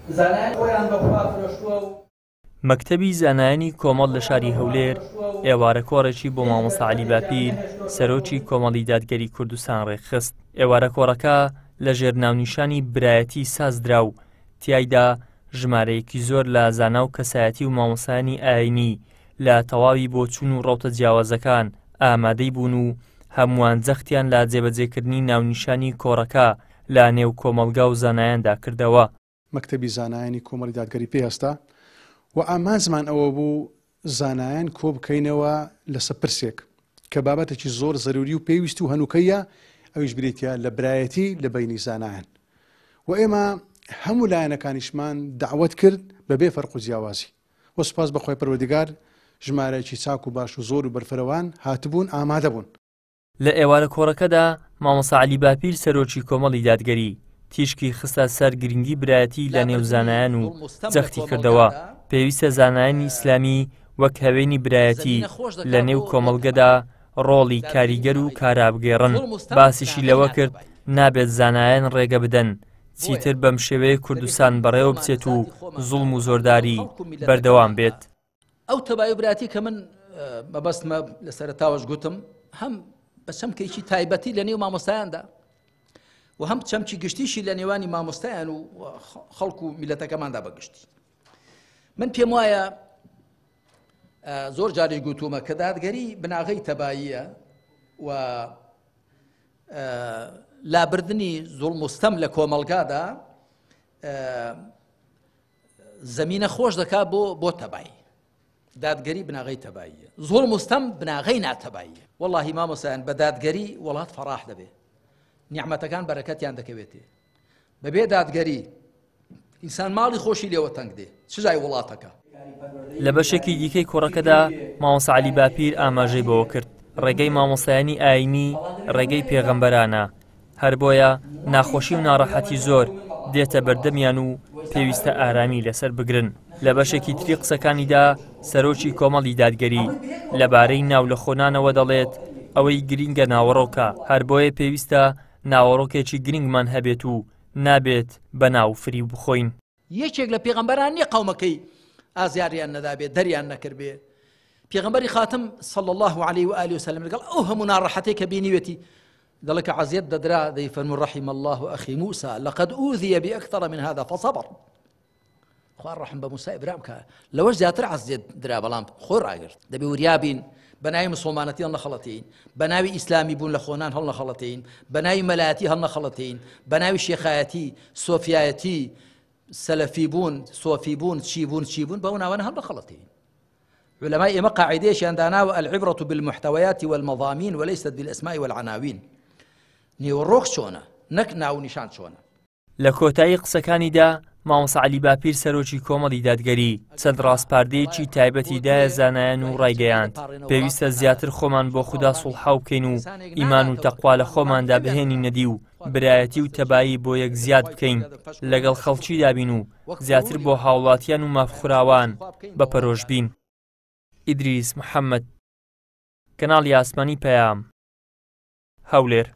زانایان خۆیان بە خوا فرۆشتووە و. مەکتەبی زانایانی کۆمەڵ لە شاری هەولێر ئێوارە کۆڕێکی بۆ مامۆستا عەلی باپیر سەرۆکی کۆمەڵی دادگەری کوردستان ڕێکخست. ئێوارە کۆڕەکە لە ژێر ناونیشانی برایەتی سازدرا و تیایدا ژمارەیەکی زۆر لە زانا و کەسایەتی و مامۆستایانی ئایینی لە تەواوی بۆچوون و ڕەوتە جیاوازەکان ئامادەی بوون و هەمووان جەختیان لە جێبەجێکردنی ناونیشانی کۆڕەکە لە نێو کۆمەڵگا و زانایاندا کردەوە. مەکتەبی زانایانی کۆمەڵی دادگەری پێی هەستا و ئامانجمان ئەوە بوو زانایان کۆبکەینەوە لەسەر پرسێک کە بابەتێکی زۆر زەروری و پێویست و هەنووکەیە ئەویش بریتە لە برایەتی لە بینی زانایان و ئێمە هەموو لایەنەکانیشمان داوت کرد بەبێ فەرق و جیاوازی و سوپاس بەخوای پەروەردگار ژمارەیەکی چاک و باش و زۆر و بەرفرەوان هاتبوون ئامادە بوون. لە ئێوارە کۆڕەکەدا مامۆستا عەلی باپیر سەرۆکی کۆمەڵی دادگەری، تیشکی خستە سەر گرنگی برایەتی لە نێو زانایان و جەختی کردەوە، پێویستە زانایانی ئیسلامی وەک هەوێنی برایەتی لە نێو کۆمەڵگەدا ڕۆڵی کاریگەر و کارا بگێڕن، باسیشی لەوە کرد نابێت زانایان ڕێگە بدەن چیتر بەم شێوەیە کوردستان بەڕێوە بچێت و زوڵم و زۆرداری بەردەوام بێت. ئەو تەبای و براتی کە من مەبەستمە لە سەرەتاوەش گوتم هەم بە چەمکێکی تایبەتی لە نێو مامۆستایاندا و هەم چەمکی گشتیشی لە نێوانی مامۆستایان و خەڵک و میلەتەکەماندا بەگشتی من پێم وایە زۆر جاریش گوتومە کە دادگەری بناغەی تەباییە و لابردنی زوڵم و ستەم لە کۆمەڵگادا زەمینە خۆش دەکا بۆ بۆ تەبایی دادگەری بناغەی تەباییە زوڵم و ستەم بناغەی ناتەباییە وەڵاهی مامۆسایان بە دادگەری وڵات فەڕاح دەبێ نیعمەتەکان بەرەکەتیان دەکەوێتێ بەبێ دادگەری ئینسان ماڵی خۆشی لێوە تەنگ دێ چ جای وڵاتەکە. لە بەشێکی دیکەی کۆڕەکەدا مامۆستا عەلی باپیر ئاماژەی بەوە کرد، ڕێگەی مامۆستایانی ئایینی ڕێگەی پێغەمبەرانە، هەر بۆیە ناخۆشی و ناڕەحەتی زۆر دێتە بەردەمیان و پێویستە ئارامی لەسەر بگرن. لە بەشێکی تری قسەکانیدا سەرۆکی کۆمەڵی دادگەری لەبارەی ناو لەخۆنانەوە دەڵێت، ئەوەی گرینگە ناوەڕۆکە، هەر بۆیە پێویستە ناوەڕۆکێکی گرینگمان هەبێت و نابێت بە ناو فریو بخۆین. یەکێک لە پێغەمبەران نییە قەومەکەی ئازاریان نەدابێ دەریان نەکردبێ پێغەمبەری خاتم صلی الله عليه و آله وسلم لەگەڵ ئەو هەموو ناڕەحەتێک کە بینیوێتی دەڵێ کە عەزیەت دەدرا دەیفەرموو رحم الله أخي موسى لقد أوذي بأكثر من هذا فصبر خوا ڕەحم بە موسای برام کە لەوەش زیاتر عەزیەت درا بەڵام خۆی ڕاگرت دەبێ وریا بین بە ناوی مسلمانەتی هەڵنەخەڵەتین بە ناوی ئیسلامی بوون لە خۆنان هەڵنەخەڵەتین بە ناوی مەلایەتی هەڵنەخەڵەتین بە ناوی شێخایەتی سۆفیایەتی سەلەفی بوون سۆفی بوون چی بوون چی بوون بەو ناوانە هەڵنەخەڵەتین علماء ئێمە قاعدەیەکیان داناوە العبرة بالمحتويات والمضامين وليست بالأسماء والعناوين نێوەڕۆک چۆنە نەک ناونیشان چۆنە. لە کۆتایی قسەکانیدا مامۆستا عەلی باپیر سەرۆکی کۆمەڵی دادگەری چەند ڕاسپاردەیەکی تایبەتی دایە زانایان و ڕایگەیاند، پێویستە زیاتر خۆمان بۆ خودا سوڵحاو بکەین و ئیمان و تەقوا لە خۆماندا بهێنینە دی و برایەتی و تەبایی بۆ یەک زیاد بکەین لەگەڵ خەڵکیدا بین و زیاتر بۆ هاوڵاتیان و مافخوراوان بە پەرۆش بین. ئیدریس محەمەد، کەناڵی ئاسمانی پەیام، هەولێر.